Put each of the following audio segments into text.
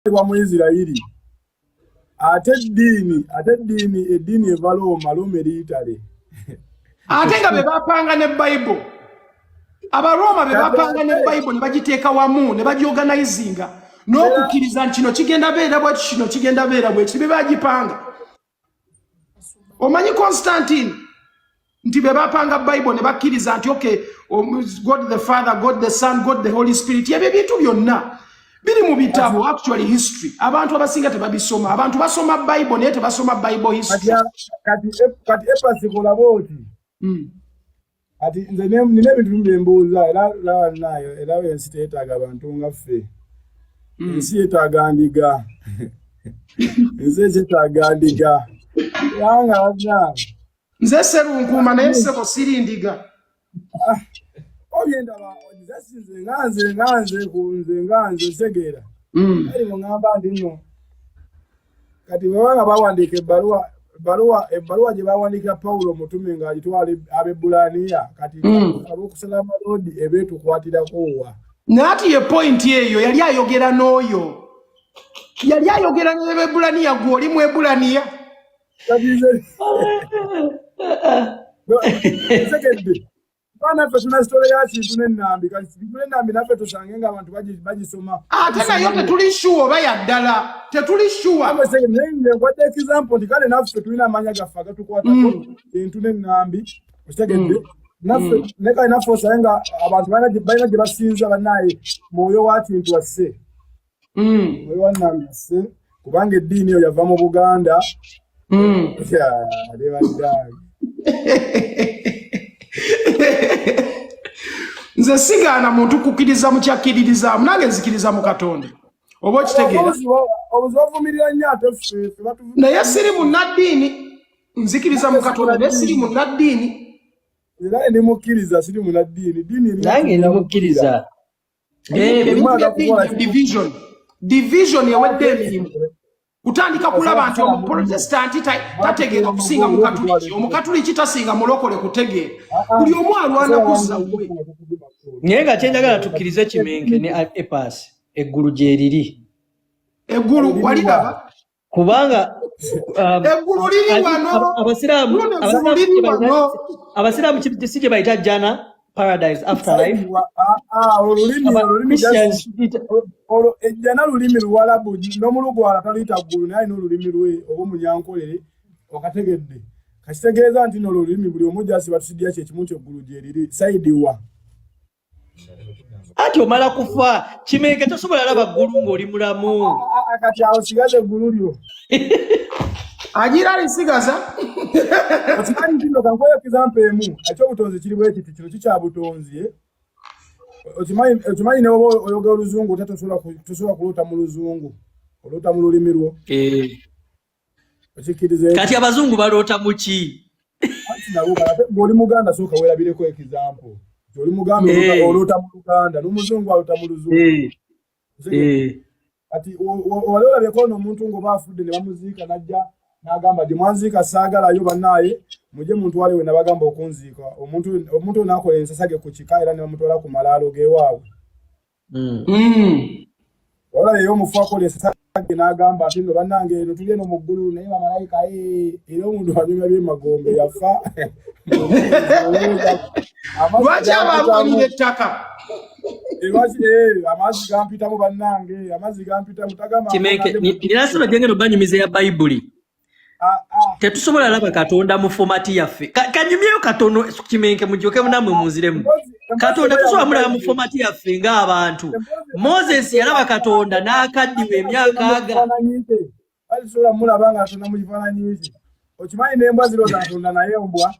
yazaalibwa mu Isirayiri, ate eddiini ate eddiini eddiini eva Rooma. Rooma eri Italy. Ate nga be bapanga ne Bible. Abarooma be bapanga ne Bible, ne bagiteeka wamu, ne bagiorganizinga n'okukkiriza nti kino kigenda beera bweki, kino kigenda beera bweki. Be bagipanga. Omanyi Constantine nti be bapanga Bible ne bakkiriza nti, okay, God the Father, God the Son, God the Holy Spirit. Ebyo ebintu byonna biri mu bitabo. Actually, history abantu abasinga tebabisoma. Abantu basoma Bible naye tebasoma Bible history. Kati epasi kolaba oti kati nze nina ebintu bimu byembuuza, era laba nayo, era ensi teetaaga abantu nga ffe. Ensi yeetaaga ndiga, ensi ekyetaaga ndiga, kubanga bannange Nze Serunkuuma, naye ssebo siri ndiga. Obyendaba nze nga nze ku nze nga nze nsegeera. Kale muŋŋamba nti nno kati bwebanga bawandiika ebbaluwa gye bawandiikira Pawulo omutume ng'agitwala Abebulaniya, kati ab'okusala amaloodi ebeetukwatirako wa? Naye ati ye point eyo yali ayogera n'oyo, yali ayogera n'Ebebulaniya. Gwe oli Mwebulaniya? Kati nze ntegedde kuba naffe tulina story ya Kintu n'Ennambi. Kati Kintu n'Ennambi naffe tusange nga abantu bagisoma. Ate nayo tetuli sure oba ya ddala, tetuli sure. Naye nze nkwadde example nti kale naffe tulina amanya gaffe agatukwatako, Kintu n'Ennambi, okitegedde? Naffe naye kale naffe osange nga abantu balina gye basinza. Bannaaye, mwoyo wa Kintu asse, mwoyo wa Nnambi asse, kubanga eddiini eyo yava mu Buganda. Ya, ne bannange. Nze sigaana muntu kukkiriza mu kyakkiririzaamu. Nange nzikiriza mu Katonda, oba okitegeera? Obuzi bavumirira nnyo, ate ffe batuvumirira. Naye siri munnaddiini. Nzikiriza mu Katonda naye siri munnaddiini. Era ndi mukkiriza, siri munaddiini. Ddiini eri Nange ndi mukkiriza. Ebintu Omwana bya kukola ddiini, division ewedde emirimu. Kutandika kulaba nti Omuprotestanti tategeera kusinga Mukatuliki, Omukatuliki tasinga mulokole kutegeera. Buli omu alwana kuzza we. Naye nga kyenjagala tukkirize, Kimenke ne Epas, eggulu gye riri. Eggulu waliraba? Kubanga Eggulu liri wano. Abasiraamu Luno eggulu Abasiraamu liri gye bayita- wano. Abasiraamu si gye bayita jana, paradise, afterlife. Olulimi olulimi Christians olwo ejjana lulimi Luwalabu, n'Omulugwala taluyita ggulu, naye alina olulimi lwe, oba Omunyankolere, okategedde? Kakitegeeza nti nolwo olulimi buli omu gyasi batusidya kyekimu nti eggulu gye riri side wa. Anti omala kufa, Kimenke, tosobola laba ggulu ng'oli mulamu. Ah, kati awo sigaza eggulu lyo. Agira alisigaza. Okimanyi nti nno kankuwe example emu, ekyobutonzi kiri bwe kiti, kino kikyabutonzi, eh? Okimanyi ne oba oyogera Oluzungu ate tosobola kuloota mu Luzungu, oloota mu lulimi lwo. Okikkiriza? Kati abazungu baloota mu ki? Anti nabo ate ng'oli Muganda, sooka weerabireko example nti oli Muganda, oloota mu Luganda, n'Omuzungu aloota mu Luzungu. Kati wali olabyeko ono omuntu ng'oba afudde ne bamuziika, n'ajja n'agamba, "Gye mwanziika saagalayo, bannaaye mujye muntwale we nabagamba okunziika"? Omuntu oyo n'akola ensasage ku kika era ne bamutwala ku malaalo g'ewaabwe. Olaba omufu akola ensasage n'agamba nti, "Nno bannange, eno tuli eno mu ggulu, naye bamalayika," era omuntu anyumya byemagombe yafa. Lwaki abalwanira ettaka? Lwaki amazzi gampitamu, bannange, amazzi gampitamu, tagama. Kimenke, nina solo gyengenda obanyumiza ya Bayibuli. Tetusobola laba Katonda mu format yaffe. Kanyumyeyo katono, Kimenke, mujjoke nammwe munziremu. Katonda tosobola mulaba mu format yaffe ng'abantu. Moses yalaba Katonda n'akaddiwa emyaka aga. Alisobola mulaba nga Katonda mu kifaananyi kye. Okimanyi n'embwa zirooza Katonda, naye embwa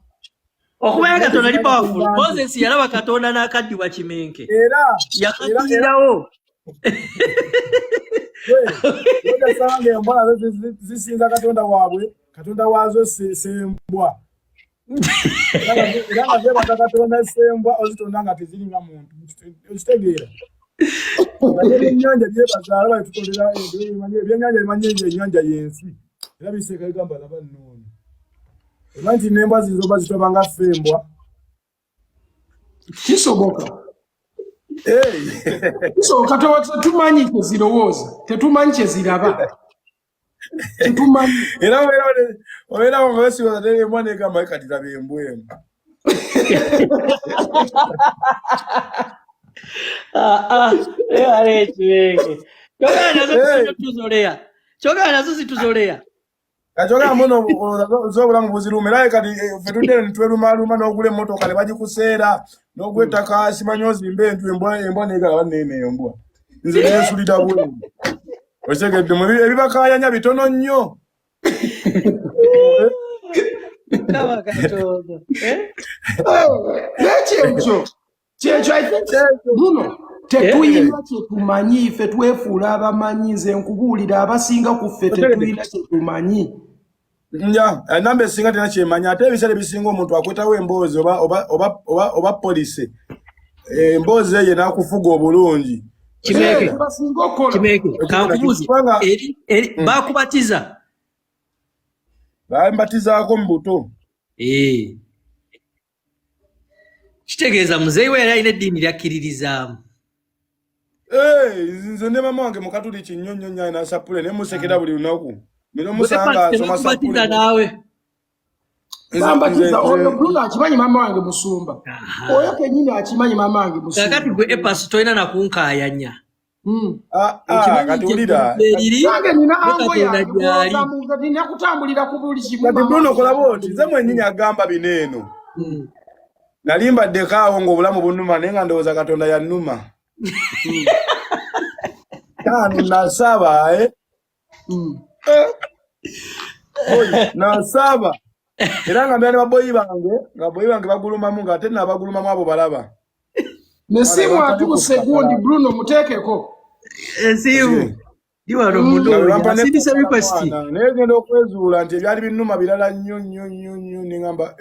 Okumanya Katonda ali powerful, Moses yalaba Katonda n'akaddiwa, Kimenke. Era Yakaddirawo. Ogasanga embwa nazo zisinza katonda waabwe, katonda waazo sembwa, era nga zebaza katonda sembwa ozitonda nga teziringa muntu, okitegeera? Ebyennyanja byebaza, alaba tutondera ebyennyanja, bimanyi ennyanja yensi, era biseeka bigamba, "Laba nnoono." Omanyi nti n'embwa zizoba zitoba nga ffe embwa? Kisoboka. Hey. Tusooka tetumanyi kye zirowooza, tetumanyi kye ziraba, tetumanyi. Era obeerawo nga wesibaza teri embwa negamba kati laba embwa eno. Ah, ah, ale ekiwenge. Kyogera nazo tuzoleya. Kyogera nazo zituzoleya. Kati muno z'obulamu buziruma era kati ffe tudde ne twerumaluma n'ogula emmotoka ne bagikuseera n'ogula ettaka simanyi ozimba enju embwa embwa negala banneeno embwa nze nensulira bweru okitegedde mu ebibakaayanya bitono nnyo. Kama Katonda. Eh? Naye kyekyo kyekyo, I think muno tetuyina kyetumanyi. Ffe twefuula abamanyi. Nze nkubuulira, abasinga ku ffe tetulina kyetumanyi. Nja enamba esinga terina kyemanya, ate ebiseera ebisinga omuntu akwetawo emboozi oba polisi emboozi eyo n'akufuga obulungi. Kimeke. Basinga okukola. Kimeke. Kankubuuze. Kubanga Eri bakubatiza? Bambatizaako mu buto. Eh. Kitegeeza muzeeyi we yali alina eddiini lyakkiririzaamu. Eh, nze ne mama wange mukatuliki nnyo nnyo nnyo, alina sapule ne musekera buli lunaku nina omusanga asoma sapule. Tebakubatiza naawe? Bambatiza. Oyo Bruno akimanyi, maama wange musumba. Oyo kenyini akimanyi, maama wange Kakati musumba. gwe Epas tolina nakunkaayanya. Ah, ah, Okimanyi kati nti wulira. eriri Nange nina ango Katonda yange gy'ali. bw'oza nina kutambulira ku buli kimu. Kati Maama Bruno wange kolaba oti nze mwennyini agamba bino eno. Nali mbaddeko awo ng'obulamu bunnuma naye nga ndowooza Katonda yannuma. Taano nasaba, eh? Eh. Oyi, nasaba era nga mbeera ne baboyi bange nga baboyi bange bagulumamu ng'ate nabagulumamu abo balaba. Nesimu atuuse gundi, Bruno muteekeko. Ensiimu ndi wano munoonya asindise request. Naye genda okwezuula nti ebyali binnuma birala nnyo nnyo nnyo nnyo, neŋŋamba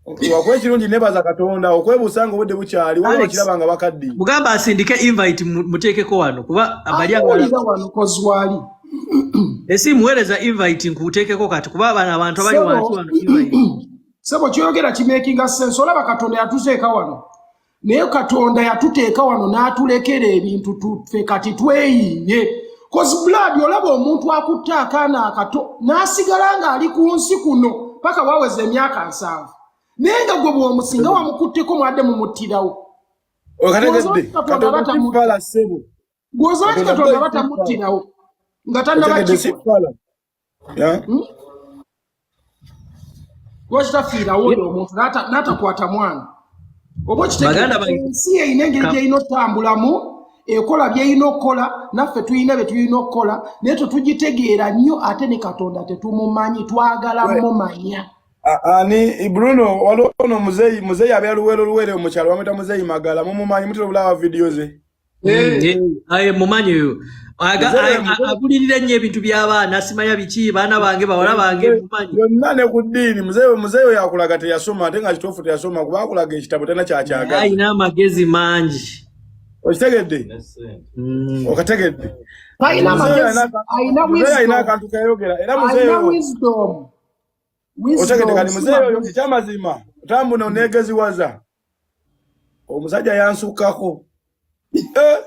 wakuba ekirungi nebaza Katonda okwebuusa nga obudde bukyali waliwo Alex. okiraba nga bakaddiye. Mugamba asindike invite, muteekeko wano kuba abali Awulira wano kozwali. Esimu weereza invite nkuteekeko kati kuba bano abantu abali Sebo. wansi wano invite. Sebo, kyoyogera kimakinga sense. Olaba Katonda yatuteeka wano, naye Katonda yatuteeka wano n'atulekera ebintu tufe kati tweyiiye. 'Cause blood, olaba omuntu akutte akaana akato n'asigala ng'ali ku nsi kuno paka waweza emyaka 70, naye nga gwe bw'omusinga wamukutteko mwadde mumuttirawo. Okategedde? Katonda Katonda batamutta. sifala, ssebo. Gw'ozola ki? Katonda Katonda boy batamuttirawo nga tannaba Otegedde? kikola. Sifala. Ya? Lwaki tafiirawo oyo omuntu n'atakwata mwana oba okitegeera? Baganda bange- Ensi erina engeri gyerina okutambulamu, ekola byerina okukola, naffe tulina bye tulina okukola, naye tetugitegeera nnyo, ate ne Katonda tetumumanyi, twagala mumanya. Ani Bruno, waliwo ono muzeeyi, muzeeyi abeera Luweero, Luweero mu kyalo, bamwita Muzeeyi Magala. Mumumanyi? Mutera obulaba vidiyo ze. Aye, mumanyi oyo. Agulirira ennyo ebintu by'abaana, simanya biki, baana bange, bawala bange, mumanyi. Byonna ne ku ddiini. Muzeeyi, muzeeyi oyo akulaga teyasoma, ate nga kituufu teyasoma, kuba akulaga ekitabo talina kyakyagala. Alina amagezi mangi. Okitegedde? Okategedde? Talina Muzeeyi amagezi, alina muzeeyi alina wisdom. akantu kayogera era muzeeyi Alina oyo wisdom. Otegedde? Kati Wisdom si muzeeyi oyo magezi. ekyamazima otambuno neegeziwaza, omusajja yansukkako. Eh!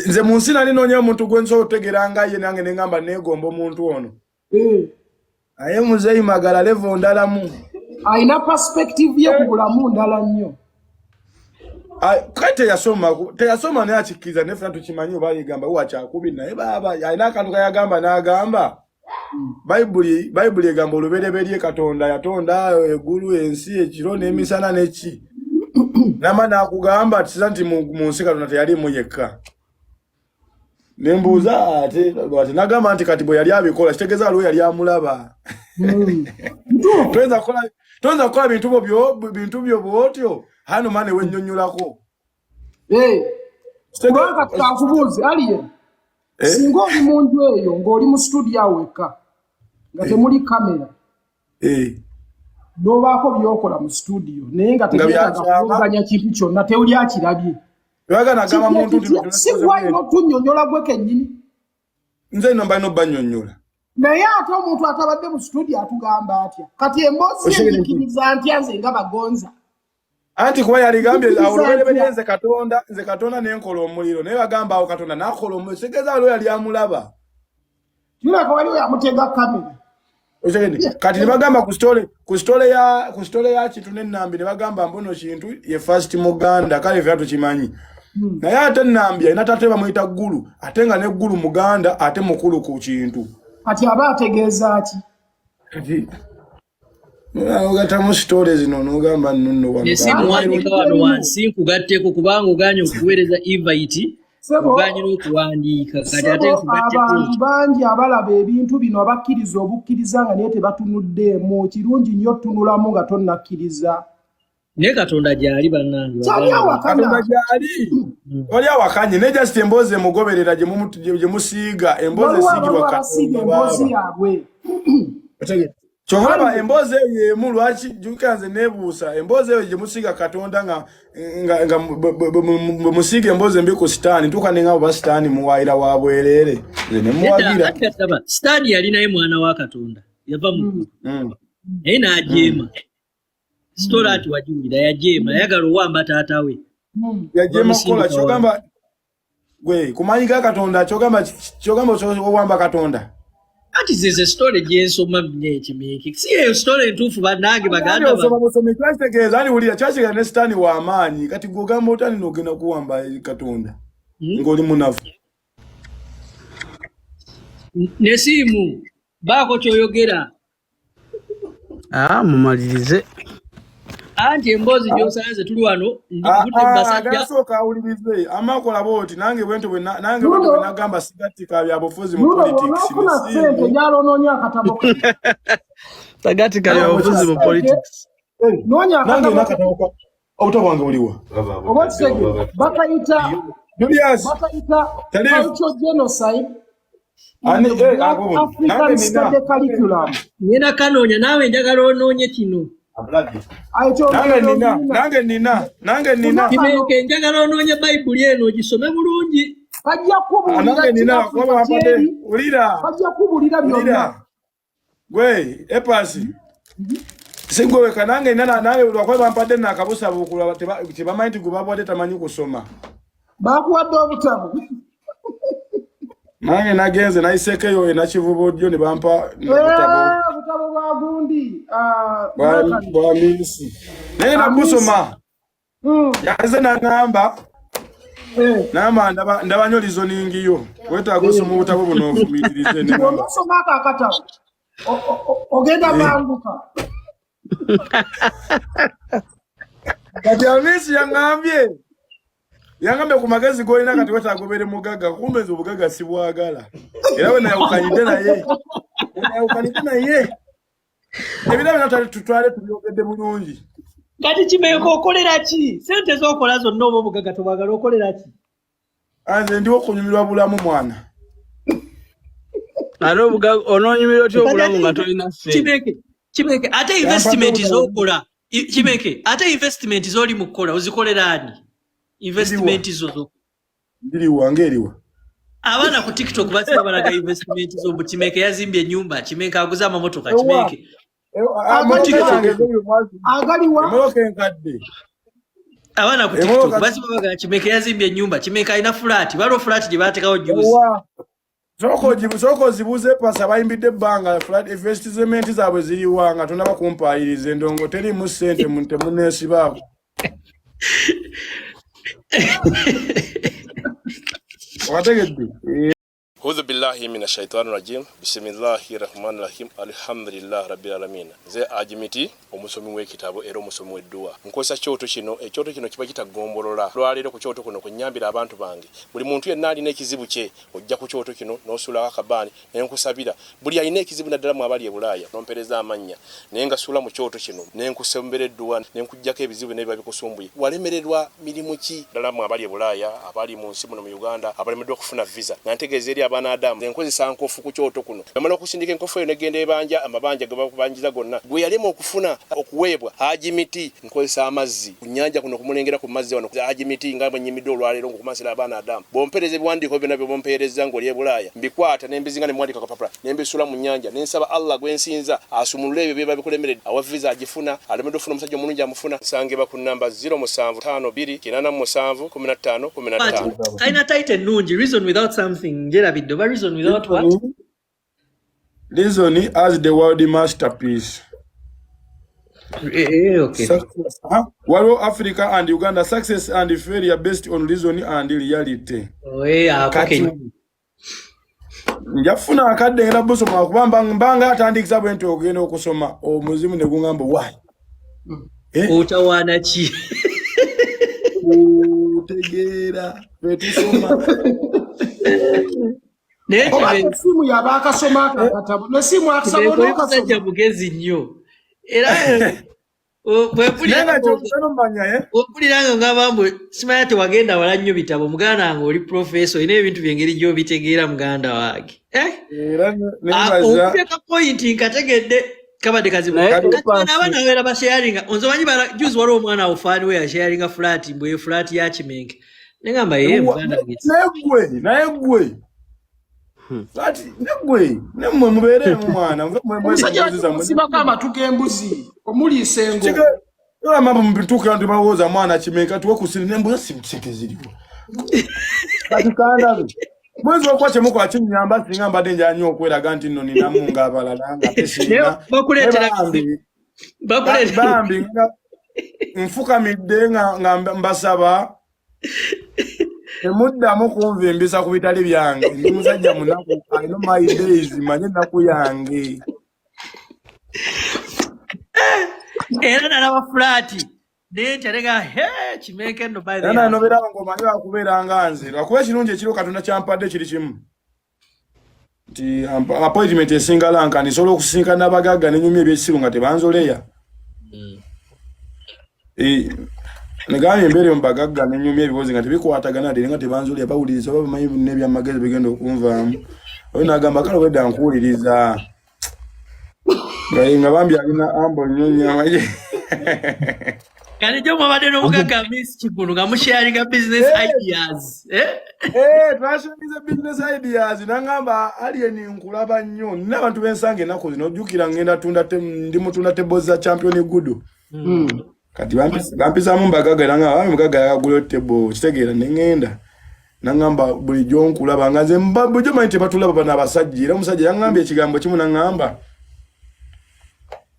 Nze mu nsi nali noonya omuntu gwe nsobola okutegeera nga ye, nange neŋŋamba neegomba omuntu ono. Naye Muzeeyi Magala level ndalamu. Alina perspective ye ku bulamu ndala nnyo. Kati teyasoma, teyasoma, naye akikkiriza naye fena tukimanyi oba yegamba wa kyakubiri, naye baaba alina akantu kayagamba n'agamba Bayibuli, Bayibuli egamba olubereberye Katonda yatonda eggulu, ensi, ekiro n'emisana neki nama, n'akugamba tisa nti mu nsi Katonda teyaliimu yekka. Nembuuza ate ate nagamba nti kati bwe yali abikola kitegeeza waliwo yali amulaba. Toyinza kukola bintu byo bwotyo hano ma ne wennyonnyolako. Kubanga kankubuuze, Alien. Eh? Singa oli mu nju eyo ng'oli mu studio awo wekka nga temuli kamera, n'obaako by'okola mu studio naye nga Nga tebyetaaga byakyama. kuwuluganya kintu kyonna, tewuli akirabye. Oyagala nagamba muntu nti Kitya? Si gwalina otunnyonnyola gwe kennyini? Nze nno mbalina obbannyonnyola. Naye ate omuntu atabadde mu studio atugamba atya? Kati emboozi ye Okitegedde? njikiriza ntya nze nga bagonza? Anti kuba yaligambye awo Nzikiriza lubereberye ntya? Nze Katonda, nze Katonda nenkola omuliro, naye bagamba awo Katonda nakola omuliro, kitegeeza waliwo yali amulaba. Kirabika waliwo yamutega kamera. Okitegedde? Kati ne bagamba ku story, ku story ya Kintu n'Ennambi, ne bagamba mbuno Kintu ye first Muganda. Kale ffe tukimanyi, naye ate Nnambi alina tate bamuyita Ggulu, ate nga ne Ggulu Muganda ate mukulu ku Kintu. Kati aba ategeeza ki? Kati ogatamu story zino n'ogamba nno wano Nesimu, wandika wano wansi nkugatteko, kubanga oganye okuweereza invite. Sebo, oganye n'okuwandiika, kati ate sebo, nkugatteko. Abantu bangi abalaba ebintu bino abakkiriza obukkiriza nga naye tebatunuddeemu. Kirungi nnyo otunulamu nga tonnakkiriza. Naye Katonda gyali, bannange. Kyali baganda. awakana. Katonda gyali, wali awakanye, naye just emboozi emugoberera gye gye musiiga emboozi Waliwo esiigirwa abamu abasiiga Katonda emboozi baaba. yaabwe. Kyova olaba emboozi eyo emu, lwaki jukira nze neebuusa emboozi eyo gye musiiga Katonda nga bwe musiiga emboozi embi ku Sitaani, tuuka nenga oba Sitaani muwaayira wa bwereere, nze ne muwagira. Nedda, ate kati Sitaani yali naye mwana wa Katonda, yava mu ggulu, naye n'ajeema. Story ati wagiwulira, yajeema, yayagala owamba taata we. Yajeema kukola. Bamusindika. Kyogamba gwe kumanyi ga Katonda, kyogamba osobola owamba Katonda? Anti zize story gyensoma nekimiiki, si eyo story entuufu, bannange, Ani baganda osoma bange. busomi, kyakitegeeza ani wulira, kyakitegeeza ne Sitaani w'amaanyi. Kati gwe ogamba otani n'ogenda kuwamba Katonda ng'oli munafu? Nesiimu, baako kyoyogera. Ah, mumalirize. Anti emboozi gy'osanze tuli wano ndi Ah, kuvudde ah, basajja. Agasooka awulirize amakola bwoti, nange bwentyo nange bwentyo bwe Luno nagamba sigattika byabufuzi mu luno politics. bw'onoofuna ssente, Nesiimu njala onoonya akatabo. Tagatika byabufuzi mu Ssente, politics. noonya nange akatabo. nina akatabo obutabo bwange buliwa? Oba okitegeera, bakayita Julius bakayita Tarif Cultural Genocide in ani the eh Black abo nange African nina Study Curriculum. Ngenda kanoonya, naawe njagala onoonye kino. Ekyo Nange nina. olina. Nange nina. Funa kano. Kimenke, njagala onoonye Bayibuli eno ogisome bulungi. Kajja Ah, kubuulira nange ki nina kuba Africa bampadde. kyeri. Wulira. Kajja kubuulira byonna. Wulira gwe epasi, si gwe weka, nange nina, nange lwakuba bampadde nakabusabuukulwa, tebamanyi nti gwe babuwadde tamanyi kusoma. Bakuwadde obutabo? Nange nagenze nayiseeko eyo enakivubudyo ne bampa obutabo. Eh, obutabo bwa gundi, ah, Nathan. Bwa Minsi, naye Amisi. nabusoma. Yaze naŋŋamba, namba ndaba nnyo reasoning yo, wetaaga osoma obutabo buno ofumiitirize. Ne ŋŋamba, Bw'onosoma ako akatabo ogenda banguka. Kati Amisi yaŋŋambye ku magezi g'olina kati wetaaga obeere mugagga, kumbe nze obugagga sibwagala, era we nayawukanidde naye ebirabo byonna tutwale tubyogedde bulungi. Kati Kimenke, okolera ki sente z'okola zonna, oba obugagga tobwagala, okolera ki? Nze ndiwo kunyumirwa bulamu, mwana. Ate onoonyumira otya Kati obulamu ate nga tolina ssente? Kimenke, ate Yampadde investment obutabo. z'okola, Kimenke, ate investment z'oli mu kukola ozikolera ani? Investment zo zo Ndiriwa ng'eriwa? Abaana ku TikTok basiba balaga investment zo mbu Kimenke yazimbye ennyumba, Kimenke aguze amamotoka. Ewa? Kimenke Emotoka TikTok. zange ez'obuli mwezi, Agaliwa? Emmotoka enkadde. Abaana ku TikTok Emmotoka basiba bagala Kimenke yazimbye ennyumba, Kimenke alina fulaati, waliwo fulaati gye baateekawo juzi. Ewa? Sooka ozibuuze pasa bayimbidde ebbanga, investment zaabwe ziriwa nga tonaba kumpaayiriza endongo teriimu ssente temuneesibaako. Wategedde? Hudhu billahi mina shaitani rajim, bisimillahi rahmani rahim, alhamdulillah rabbil alamin. Nze Ajimiti, omusomi w'ekitabo era omusomi w'edduwa. Nkozesa kyoto kino, ekyoto kino kiba kitagombolola. Lwaleero ku kyoto kuno kunyambira abantu bange. Buli muntu yenna alina ekizibu kye, ojja ku kyoto kino n'osuulako akabaani ne nkusabira. Buli alina ekizibu, naddala mu abali e Bulaaya, n'ompeereza amannya naye nga suula mu kyoto kino ne nkusombera edduwa ne nkuggyako ebizibu byonna ebiba bikusumbuye. Walemererwa mirimu ki? Ddala mu abali e Bulaaya, abali mu nsi muno mu Uganda, abalemeddwa okufuna visa, nga ntegeeza eri abanaadamu. Adamu. Nze nkozesa nkofu ku kyoto kuno. Bwemala okusindika enkofu eyo negenda ebanja amabanja gebakubanjiza gonna. Gwe yalema okufuna okuweebwa Haji Miti. Nkozesa amazzi ku nnyanja kuno okumulengera ku mazzi wano Haji Miti nga bwe nnyimidde olwaleero ng'okumansira abaana Adamu. Bw'ompeereza ebiwandiiko byonna by'oba ompeerezza ng'oli e Bulaaya, mbikwata ne mbizinga ne mbiwandiika ku kapapula ne mbisuula mu nnyanja ne nsaba Allah gwe nsinza asumulule ebyo ebiba bikulemeredde. Awa visa agifuna, alemeddwa okufuna omusajja omulungi amufuna. Nsangibwa ku nnamba ziro musanvu ttaano bbiri kinaana mu musanvu kkumi na ttaano kkumi na But ttaano. kalina title ennungi reason without something njerabidde oba reason without what? Reason as the world masterpiece. Okay. Success. Huh? Waliwo Africa and Uganda success and failure based on reason and reality. Oh, ako Kati kennyini. nja kufuna akadde ngenda busoma kuba mbanga atandikisa bwe nti ogenda okusoma omuzimu ne gungamba why? Otawaana ki? Otegeera ffe tusoma. Naye Oba kibe essimu yaba akasoma ako akatabo nesimu akasaba Kibeeko oli musajja onookasoma. mugezi nnyo. Era bwe Naye mpulira nga ky'omusana omanya eh? mpulira nga ngamba mbu simanya tewagenda wala nnyo bitabo muganda wange oli professor olina ebintu byengeri gy'obitegeera muganda wange. Era nebaza Okubye ka point nkategedde kabadde kazibu. Naye Kati bano Epasi abaana babeera basharinga onze omanyi juzi waliwo omwana awo faani we yasharinga flat mbu eyo flat ya Kimenke. Ne ngamba ye muganda wange. Naye gwe kati ne gwe nemmwe mubeereemu mwana muve mwe Omusajja mbuzi zammwe. Sibako amatu g'embuzi omuliisa engo. Mambo mtuuka nti balowooza mwana Kimenke tuwe kusiri nembuza sente ziriwo kati kandabe mwezi okuba kyemukola kinnyamba singa mbadde njala nnyo okweraga nti nno ninamu ng'abalala nga ate Naye sirina. bakuleetera Bambi bakuleetera bambi nga nfukamidde nga mbasaba temuddamu kunvimbisa ku bitali byange. Ndi musajja munaku, I know my days, manye ennaku yange. Era nalaba flat nentya nega he Kimenke nno by the Era nanobeerawo ng'omanyi wakubeera nga nze lwakuba ekirungi ekiriwo Katonda kyampadde kiri kimu nti appointment esinga lanka nsobola okusinkana abagagga nenyumya ebyekisiru nga tebanzoleya. Negambye embeera mu bagagga nenyumya ebibozi nga tebikwatagana ate nga tebanzoleya, bawuliriza oba bamanyi n'ebyamagezi bigenda okunvaamu. Oyo nagamba kale obwedda nkuwuliriza nga bambi alina ambo nnyo nnyo amanyi. Kati jo mwabadde n'omugagga Miss Kigulu nga musharinga business ideas, eh? Eh, twasharinze business ideas nangamba alien nkulaba nnyo nina abantu bensanga ennaku zino ojjukira ngenda tunda ndi mutunda table za Champion Gudo. Kati bampisaamu mbagagga era nga mugagga yagula table kitegeera ne ŋŋenda nangamba bulijjo nkulaba nga nze bulijjo manyi tebatulaba bano abasajja era omusajja yaŋŋambye ekigambo kimu naŋŋamba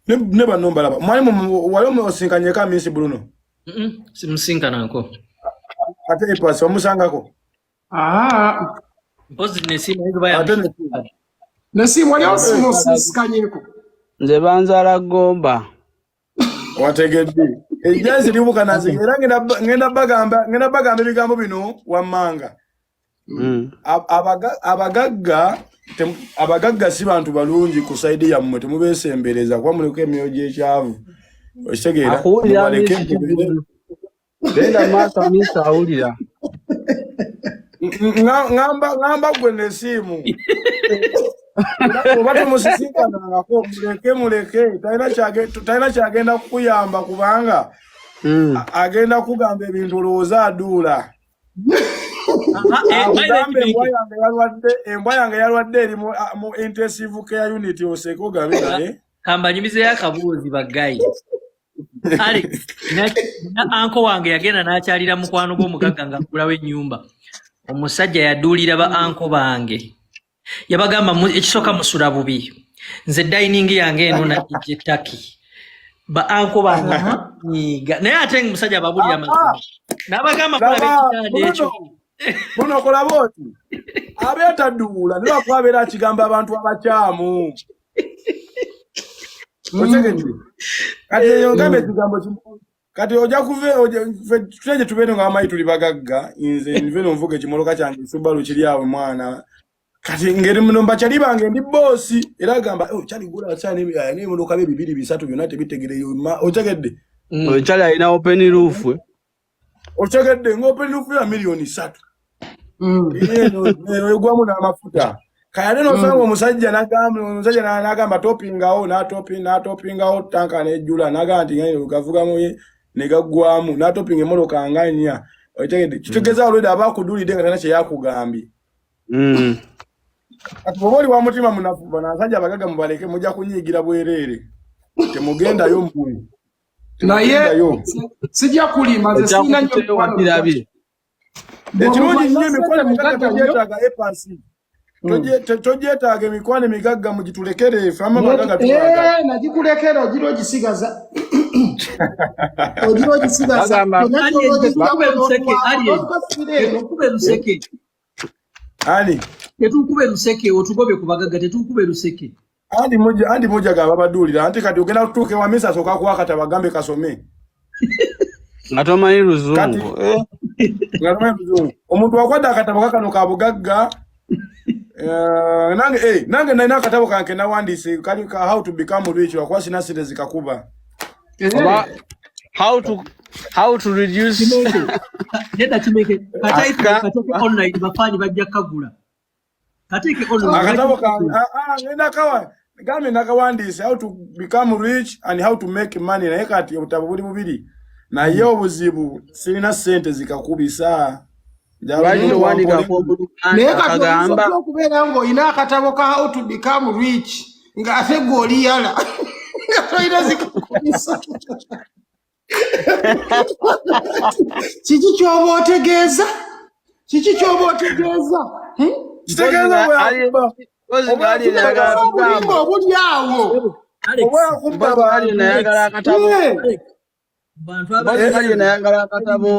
ne banno mbalaba mwali wali osinkanyeko Amisi Bruno? Simusinkanako. Ate Epasi wamusangako? Ah, Mpozi Nesimu ayinza oba Ate Nesimu wali osimusisikanyeko? Nze banzaala Gomba. Wategedde ejjazi libuka nazi era ngenda bagamba ebigambo bino wammanga. Abagagga si bantu balungi ku side yammwe, temubeesembereza kuba muliko emyoyo gy'ekyavu, okitegeera? Akuwulira. Mubaleke. Misi Kigulu. Genda maaso, Amisi awulira. Ŋŋamba gwe Nesiimu oba temusisinkanangako muleke muleke talina kyagenda kukuyamba kubanga agenda kugamba ebintu olowooza aduula. Akugamba embwa yange yalwadde eri mu intensive care unit oseke ogambe naye. Kambanyumizeyo akabuuzi baggayi. Alex, nina uncle wange yagenda n'akyalira mukwano gw'omugagga ng'agulawo ennyumba. Omusajja yaduulira ba uncle bange. Yabagamba ekisooka musula bubi. Nze dining yange eno nagijja e Turkey. Ba uncle bange nyiiga. Naye ate omusajja ababulira mazima. N'abagamba mulaba ekitanda ekyo. Buno kolaba oti abeetaduula naye lwakuba abeera akigamba abantu abakyamu, otegedde? Kati eyo ngamba ekigambo kimu kati ojja kuve ffe gye tubeere nga bamanyi tuli bagagga. Nze nve nonvuga ekimoloka kyange Subaru kiri awo mwana kati ngeri muno mbakyali bange ndi boss era agamba, "Oh, kyali gula kyali n'ebimotoka bye bibiri bisatu byonna tebitegereyo." Otegedde? Oyo kyali alina open roof, eh? Otegedde nga open roof ya 3 miliyoni. Eno eno egwamu n'amafuta. Kale ate n'osanga omusajja n'agamba, omusajja n'agamba topingawo, n'atopingawo tanka n'ejjula, n'agamba nti ngenda gavugamu ne gaggwamu, n'atopinga emmotoka nga nnya. Okitegedde? Kitegeeza already aba akudulidde nga talina kye yakugambye. Kati bw'oba oli wa mutima munafu, bano abasajja abagagga mubaleke, mujja kunyiigira bwereere. Temugendayo mmwe. Naye Temugendayo. Sijja kulimba, nze sirina nnyo Ekyakukuteyo mukwano wakirabye. Ekirungi nnyo, Bw'oba emikwano ssente emigagga mugagga nnyo. togyetaaga epasi. Togyetaaga emikwano emigagga, mugitulekere ffe abamu abagagga tubaagala. Eh, nagikulekera, ogira ogisigaza, ogira ogisigaza. Bagamba Kyonna Alien, ky'oba tetukuba ogiggyako luseke, n'otuwaako, Alien. n'otugasibira eno. Tetukuba luseke. Ani? Tetukuba luseke, otugobye ku bagagga, tetukuba luseke. Anti mujja, anti mujja gaba baduulira, anti kati ogenda kutuuka ewa Misa asooka akuwa akatabo agambe kasome. Nga tomanyi Kati luzungu. Eh. Nga tomanyi luzungu. Omuntu akwadde akatabo kakano ka bugagga. Nange nange nalina akatabo kange nawandiise kali ka how to become rich, lwakuba sina sente zikakuba. Oba how to reduce Kimenke. Nedda Kimenke, katayipu aka kateeke online, bafaanyi bajja kukagula. Kateeke online, Akatabo bajja kange kukagula. ah, ah, ngenda kawa gambe nakawandiise how to become rich and how to make money, naye kati obutabo buli bubiri, naye obuzibu sirina sente zikakubisa. Njagala Lwaki omuntu towandiika wankole. kw'Oluganda Naye kati oyinza akagamba otya okubeera ng'olina akatabo ka how to become rich ng'ate gwe oli yala nga tolina zikakubisa? Kiki ky'oba otegeeza? Kiki ky'oba otegeeza? Hmm? Mpozi Kitegeeza nga bwe ali yakuba mpozi oba nga ali yakuba nayagala Kitegeeza obulimba kugamba obuli awo. Alex, oba yakuba mpozi nga ali abantu. nayagala Alex, akatabo Eh, Alex, bantu mpozi abali nga ali nayagala akatabo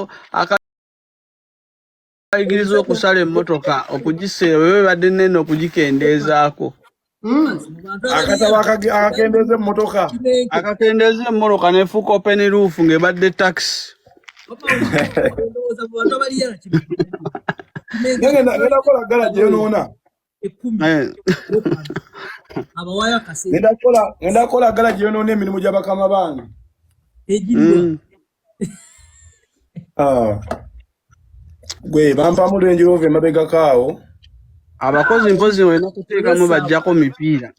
akayigiriza okusala emmotoka okugiseera bwe bebadde nene okugikendeezaako. Mu bantu abali Akatabo akakendeeza emmotoka. Kimenke. Akakendeeza emmotoka nefuuka open roof ng'ebadde taxi. Papa, ndowooza mu bantu abali yala, Kimenke. Kimenke, Ngenda kukola gala gyeyonoona. 10 abawaayo akasente. Ngenda kukola gala gyeyonoona emirimu gya bakama bange. Egiriwa? Ah. Gwe bampamu Range Rover emabegako awo. Abakozi mpozi olina kuteekamu bajjako mipiira.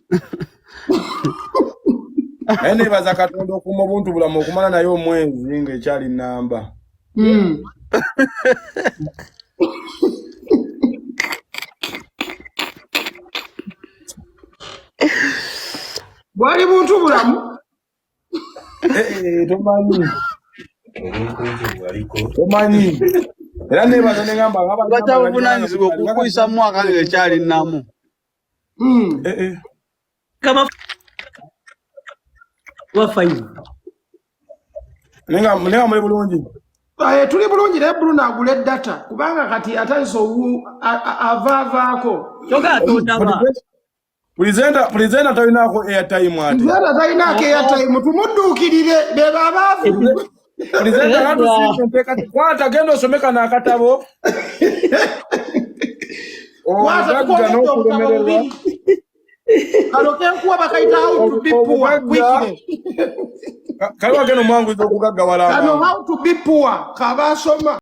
Naye nebaza Katonda okuuma obuntu bulamu okumala naye omwezi ng'ekyali namba. Bwali buntu bulamu. Eh, eh, tomanyi, tomanyi, era nebaza neŋamba Kiba kya buvunaanyizibwa okukuyisa mu mwaka ng'ekyali nnamu. Eh, Kama wa 5. Nenga muli bulungi? Eh, tuli bulungi, naye Bruno agule data kubanga kati atandise avaavaako. Kyoga tondaba. Pulizenta talinaako airtime ate. Nzera talinaako airtime, tumudduukirire, be babaavu. Pulizenta katusiise enteeka, kwata genda osome kano akatabo. Kwata Obugagga tukwongedde obutabo n'okulemererwa. bubiri. Kano kenkuwa bakayita how to be poor Obugagga quickly. Kaliwo agenda omwanguyiza okugaggawala Kano amangu. how to be poor kabasoma.